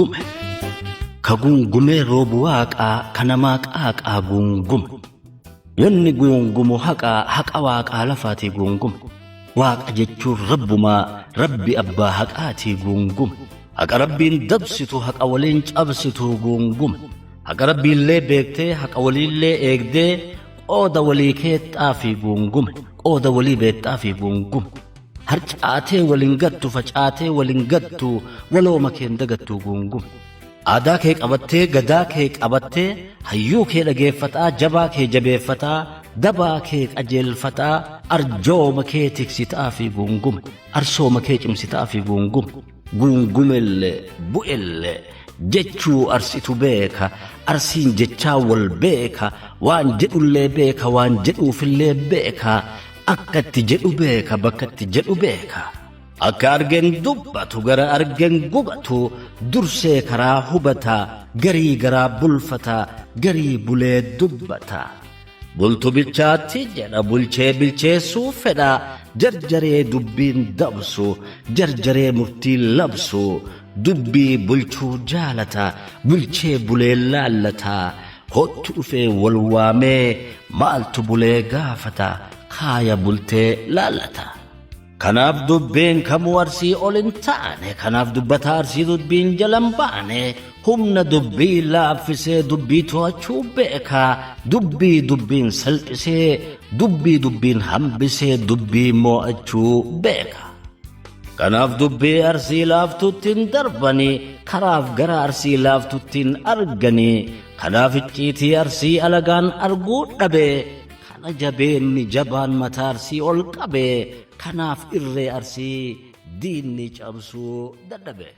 Guungume. Ka guungumee roobu waaqaa ka namaa qaaqaa guungume. Wanni guungumu haqaa haqa waaqaa lafaatii guungume. Waaqa jechuun rabbumaa rabbi abbaa haqaatii guungume. Haqa rabbiin dabsitu haqa waliin cabsitu guungume. Haqa rabbiillee beektee haqa waliillee eegdee qooda walii keexxaa fi guungume. Qooda walii beexxaa fi guungume. Harcaatee waliin gattu facaatee waliin gattu walooma keen dagattu guungume. Aadaa kee qabattee gadaa kee qabattee hayyuu kee dhageeffataa jabaa kee jabeeffataa dabaa kee qajeelfataa arjooma kee tiksitaa fi guungume arsooma kee cimsitaa fi guungume guungumellee bu'ellee jechuu arsitu beeka arsiin jechaa wal beeka waan jedhullee beeka waan jedhuufillee beeka akka itti jedhu beeka bakka itti jedhu beeka. Akka argeen dubbatu gara argeen gubatu dursee karaa hubata garii garaa bulfata garii bulee dubbata. Bultu bilchaatti jedha bulchee bilcheessuu fedha jarjaree dubbiin dabsu jarjaree murtiin labsu dubbii bulchuu jaalata bulchee bulee laallata hottu dhufee wal waamee maaltu bulee gaafata kaaya bultee laallata. Kanaaf dubbiin kamuu arsii ol hin taane, kanaaf dubbata arsii dubbiin jala hin baane, humna dubbii laaffisee dubbii to'achuu beeka, dubbii dubbiin salphisee, dubbii dubbiin hambisee dubbii mo'achuu beeka. Kanaaf dubbii arsii laaftutti hin darbani, karaaf gara arsii laaftutti hin argani, kanaaf icciitii arsii alagaan arguu dhabe, Kana jabeenni jabaan mataa arsii ol qabe kanaaf irree arsii diinni cabsuu dadhabe.